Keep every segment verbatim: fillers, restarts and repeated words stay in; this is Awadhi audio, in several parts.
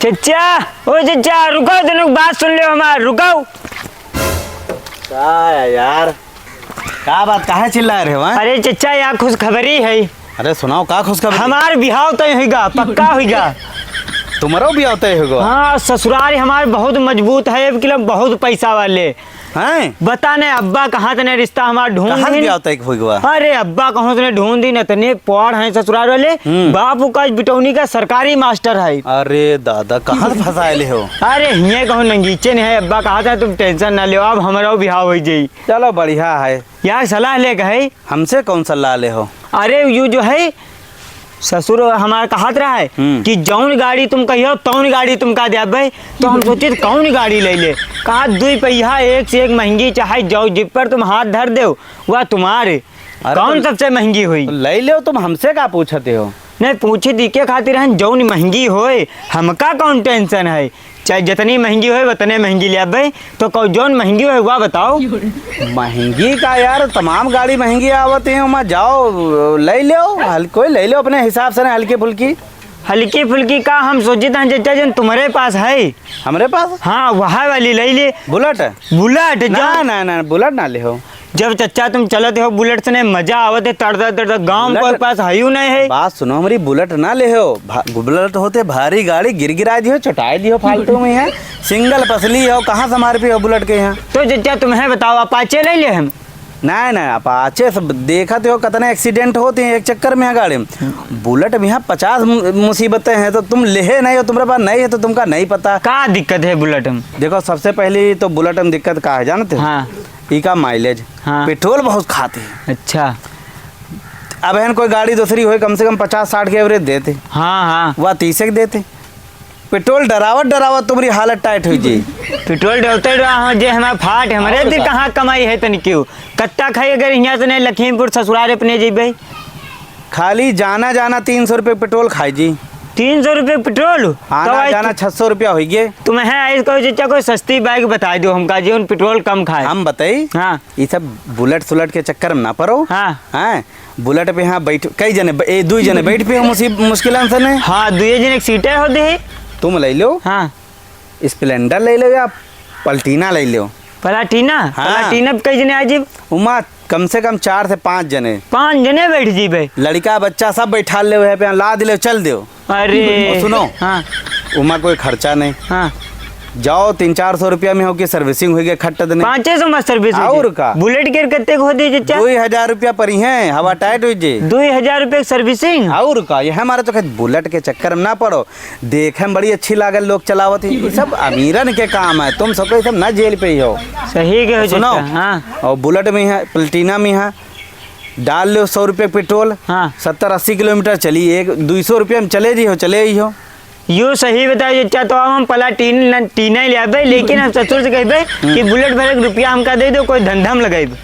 चचा, ओ चचा, रुको, तनिक बात सुन लेव हमार, रुको। का है यार? का बात, काहे चिल्ला रहे हो, हैं? अरे चचा, यार खुशखबरी है। अरे सुनाओ, का खुशखबरी? हमार बिहाव तय होइगा, पक्का होइगा। तुम्हरो बिहाव तय होइगा? हाँ, ससुरारी हमार बहुत मजबूत है, अब के लिए बहुत पैसा वाले। हैं? बता ने, अब्बा कहाँ तने रिश्ता हमार ढूंढ कहाँ दिन। बियाह तय होइगा? अरे अब्बा कहाँ तने ढूंढ दिन, इतने पढ़ हैं ससुरार वाले। हम्म। बाप उका बिटौनी का सरकारी मास्टर है। अरे दादा, कहाँ से फंसाए ले हो? अरे हिये कहूँ नंगीचे नहीं है, अब्बा कहाँ था, तुम tension ना लेव, अब हमारा बिहाव होइ जाई। चलो बढ़िया है। यार सलाह लेके है। हमसे कौन सलाह ले हो? अरे यू जो है ससुर हमार कहत रहा है हम्म। कि जौन गाड़ी तुम कहियो तौन गाड़ी तुमका देबे। तो हम सोचित कौन गाड़ी ले ले। कहा दुई पहिया एक से एक महंगी, चाहे जो जिप पर तुम हाथ धर देव वह तुम्हारे। अरे कौन तो सबसे महंगी हुई? तो ले लेव, तुम हमसे का पूछते हो? नहीं, पूछित इके खातिर हन जौन महंगी होए, हमका कौन tension है? चाहे जितनी महंगी होए उतने महंगी लेबे। तो कौ जौन महंगी होए वह बताओ। महंगी का यार, तमाम गाड़ी महंगी आवत है, वहाँ जाओ ले लेव, हल कोई ले लेव अपने हिसाब से ना, हल्की फुल्की। हल्की फुल्की का हम सोचित हन चचा जौन तुम्हरे पास है। हमरे पास? हाँ, वह वाली ले ले। बुलेट? बुलेट ना, जो ना, ना, बुलेट ना लेव। जब चचा तुम चलत हो बुलेट से, नहीं मजा आवत है, तड़ तड़ तड़ तड़, गाँव बुलेट कोई पास हयू नहीं है। बात सुनो हमरी, बुलेट ना लेव, भा-, बुलेट होते भारी गाड़ी, गिर गिरा दियो, चटाई दियो फालतू में है। Single पसली हो, कहाँ से मार पियो बुलेट के यहाँ? तो चचा तुम्हें बताओ, अपाचे ले ले हम? नहीं नहीं, अपाचे सब देखत हो कितने accident होते हैं एक चक्कर में यहाँ गाड़ी में। बुलेट में यहाँ पचास मु-, मुसीबतें हैं, तो तुम लेहे नहीं हो, तुम्हारे पास नहीं है तो तुमका नहीं पता। का दिक्कत है बुलेट में? देखो, सबसे पहली तो बुलेट में दिक्कत का है जानते हो? हाँ। इका mileage, हाँ। पेट्रोल बहुत खाती है। अच्छा। अब हन कोई गाड़ी दूसरी होई, कम से कम पचास साठ के average देते। हाँ, हाँ। वह तीस के देते। पेट्रोल डरावत डरावत तुम्हारी हालत tight हुई जी। पेट्रोल डरते डरा, हाँ, जे हमारा फाट, हमारे और दी का? कहाँ कमाई है तनी क्यों? कट्टा खाई अगर यहाँ से नहीं लखीमपुर ससुराल अपने जेबे। खाली जाना जाना तीन सौ रुपये पेट्रोल खाई जी। तीन सौ रुपये पेट्रोल? आना तो आज जाना छह सौ रुपया होइगे। तुम्हें आइस कहो चचा कोई सस्ती bike बताई दो हमका जी, उन पेट्रोल कम खाए। हम बताई? हाँ। ये सब बुलेट सुलेट के चक्कर में ना पड़ो। हाँ। हैं? बुलेट पे यहाँ बैठ, कई जने ब-, ए, दुई जने बैठ पे हो मुसी-, मुश्किलन से ने। हाँ, दुई जने एक सीटे होते हैं। तुम ले लो। हाँ। Splendor ले लो या Platina ले लो। Platina? हाँ। Platina पे कई जने आ जी? उमा कम से कम चार से पाँच जने। पाँच जने बैठ जीबे? लड़का बच्चा सब बैठा ले, वह पे लाद ले, चल दो। अरे। और सुनो, हाँ। उमा कोई खर्चा नहीं। हाँ। जाओ, तीन चार सौ रुपया में हो कि servicing होइगे, खट्ट देने। पाँचे सौ में service होइगे। और का? बुलेट के कत्ते को होते चचा? दुई हजार रुपया परी हैं, हवा tight हुई जे। दुई हजार रुपया servicing? और का? ये हमारा तो कहत बुलेट के चक्कर में ना पड़ो। देखे में बड़ी अच्छी लागल, लोग चलावत ही। ये सब अमीरन के काम है, तुम सबको ये सब ना झेल पे ही हो। सही कहो सुनो, चचा, हाँ। और बुलेट में है, Platina में है, डाल लो सौ रुपये पेट्रोल, हाँ। सत्तर अस्सी किलोमीटर चली, एक दुई सौ रुपये में चले जी हो, चले ही हो। यो सही बताओ चचा, तो हम Platina, Tina ही लेबे, लेकिन हम ससुर से कहबे हम्म। कि बुलेट भरे के रुपया हमका दे दो, कोई धंधा में लगाइबे।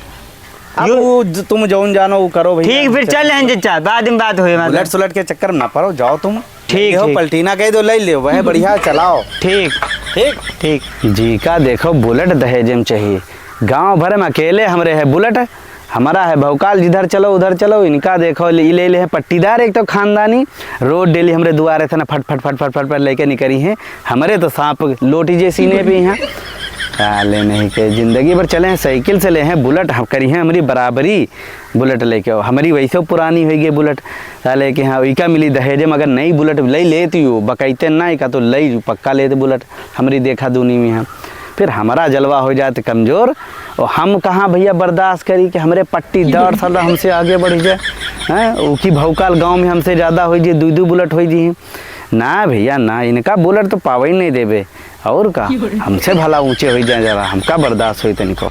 अब यो वो ज-, तुम जौन जानो वो करो भैया। ठीक, फिर चल हैं चचा, बाद में बात होई हमारे। बुलेट सुलेट के चक्कर में ना पड़ो, जाओ तुम। ठीक, ये हो, ठीक। Platina कह दो, ले लो, वह बढ़िया चलाओ। ठीक। ठीक? ठीक। जी का देखो, बुलेट दहेज में चाहिए। गांव भर में अकेले हमरे है बुलेट, हमारा है भौकाल, जिधर चलो उधर चलो, इनका देखो, ले, ले, ले है पट्टीदार, एक तो खानदानी, रोज daily हमरे दुआरे से ना फट, फट, फट, फट, फट, फट लेके निकरी हैं। हमरे तो सांप लोटी जे सीने पे हैं। साले नहीं के जिंदगी भर चले हैं, साइकिल से ले हैं, बुलेट हम करी हैं, हमरी बराबरी। बुलेट लेके आओ, हमरी वैसे पुरानी होई गई बुलेट। साले के हाँ, इका मिली दहेज में, अगर नई बुलेट ले लेती हो, बकैते ना, इका तो ले पक्का लेते बुलेट, हमरी देखा दूनी में है। फिर हमारा जलवा हो जाए तो कमजोर, और हम कहाँ भैया बर्दाश्त करी कि हमरे पट्टीदार साला हमसे आगे बढ़ जाए, हैं? उकी भौकाल गाँव में हमसे ज्यादा होई जी, दुई दुई बुलेट होई जी। ना भैया ना, इनका बुलेट तो पावे ही नहीं देबे, और का? हमसे भला ऊंचे होई जाए जरा, हमका बर्दाश्त होई तनिको।